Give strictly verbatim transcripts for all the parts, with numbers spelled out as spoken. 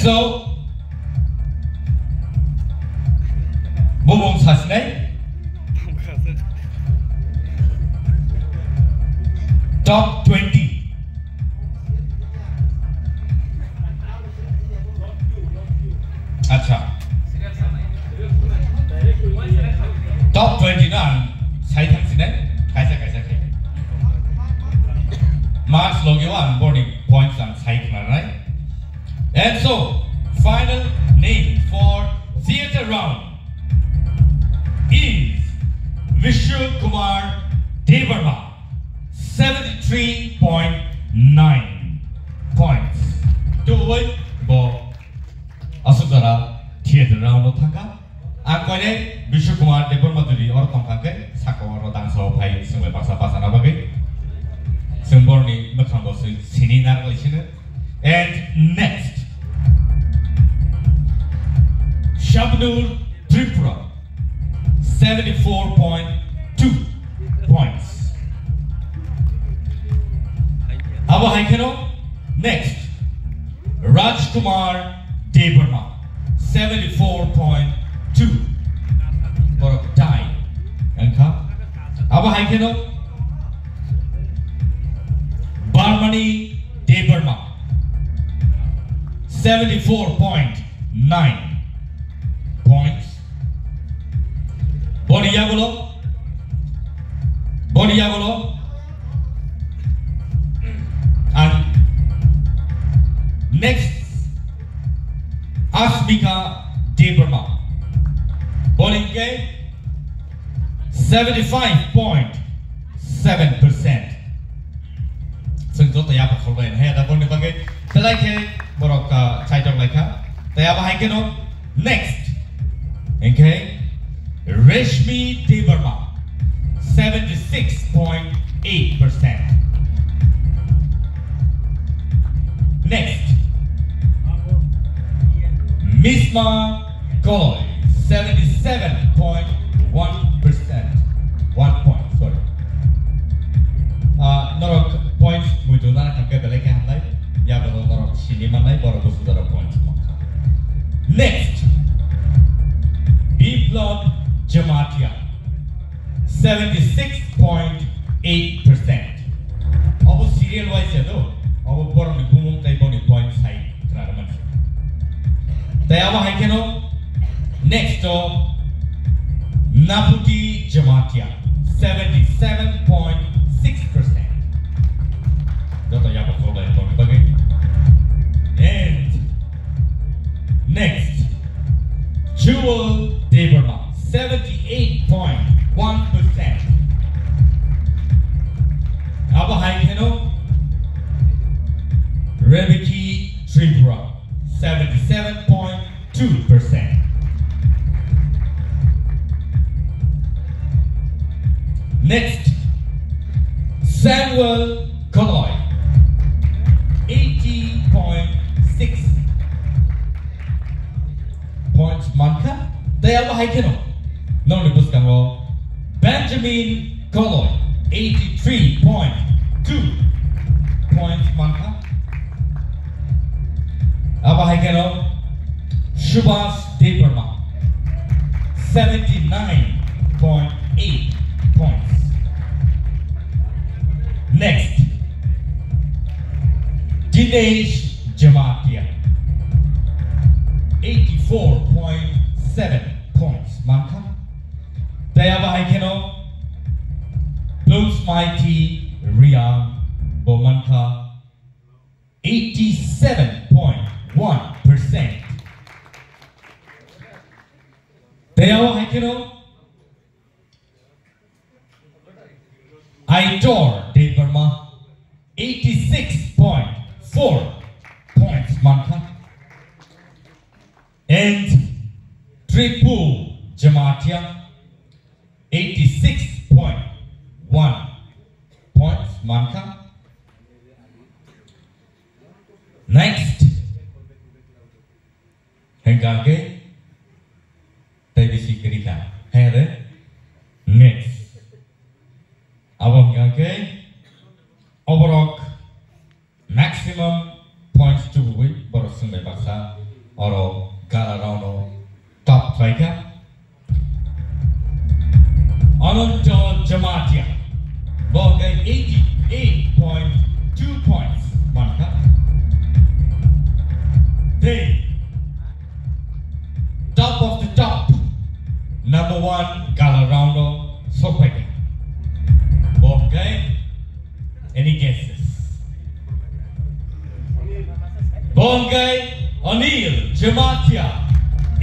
So, bumung sasinai. Top twenty. Acha. Top twenty no ang sai thang sinai. Kaisa kaisa khe. Marks logi o ang borni points ang sai khna nai. And so, final name for theater round is Vishnu Kumar Debbarma, seventy three point nine points. Tubui bo aswk jora theater round o thangkha. Ang koinai Vishnu Kumar Debbarma jodi oro tongkha khe saka oro dangsa o phai swngbai baksa bachana bagwi. Swng borni mwkhang bo swi sini narwkli sino. And next, Shabnur Tripura, seventy four point two points. Abo hai kheno next, Rajkumar Debbarma, seventy four point two. Borok tie wngkha. Abo hai kheno Barmani Debbarma, seventy four point nine points. Boni yagulo, boni yagulo, ang next Asmika Debbarma. Boni ke seventy five point seven percent. Chwng joto yapha kholbai hai da boni bagwi belai khe borok, ah, chaitok lai kha. Tei abo hai kheno next, hingkhe Reshmi Debbarma, seventy six point eight percent. Next, Misma Koi, seventy seven point one percent. One point, sorry. Ah, norok points muitu nana khamkhe belai khe hamnai. Yago norok sini mannai, borok busu jora points mankha. Next, Biplab Jamatia, seventy six point eight percent. Abo serial wise ya do, abo borokni bumung tei boni point sai khna rwmani. Tei abo hai kheno next o Naputi Jamatia, seventy seven point six percent. Joto yabo kholbai boni bagwi. And next, Jewel Debbarma, seventy eight point one percent. Abo hai kheno Rebeki Tripura, seventy seven point two percent. Next, Samuel Koloi, eighty point six points mankha. Tei abo hai kheno nokni bwskango Benjamin Koloi, eighty three point two points mankha. Abo hai kheno Subhas Debbarma, seventy nine point eight points. Next, Dinesh Jamatia, eighty four point seven points mankha. Tei abo hai kheno Blooms Mighty Riya bo mankha eighty seven point one percent. Tei abo hai kheno Aitor Debbarma, eighty six point four points mankha. And Tripul Jamatia, eighty six point one points mankha. Next, hingkha khe tei bisi kwrwi kha. Hai de? Next. Abo hingkha khe oborok maximum points tubui borok swngbai baksa Tongkai Anil Jamatia,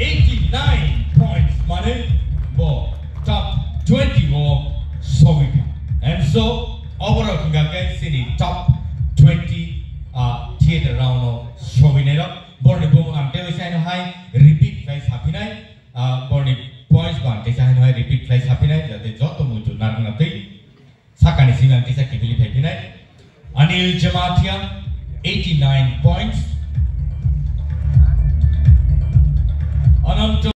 eighty nine points mane bo top twenty o sogika. And so, overall hingka ke sini top twenty, uh, theater round o soginai rok. Borni bung ang tewi saino hai repeat khlai saphinai, uh, borni points bang teisa haino hai repeat khlai saphinai, jate joto muitu narwkna twi. Sakani simi ang kisa kibili phaiphinai. Anil Jamatia, eighty nine points. Ananto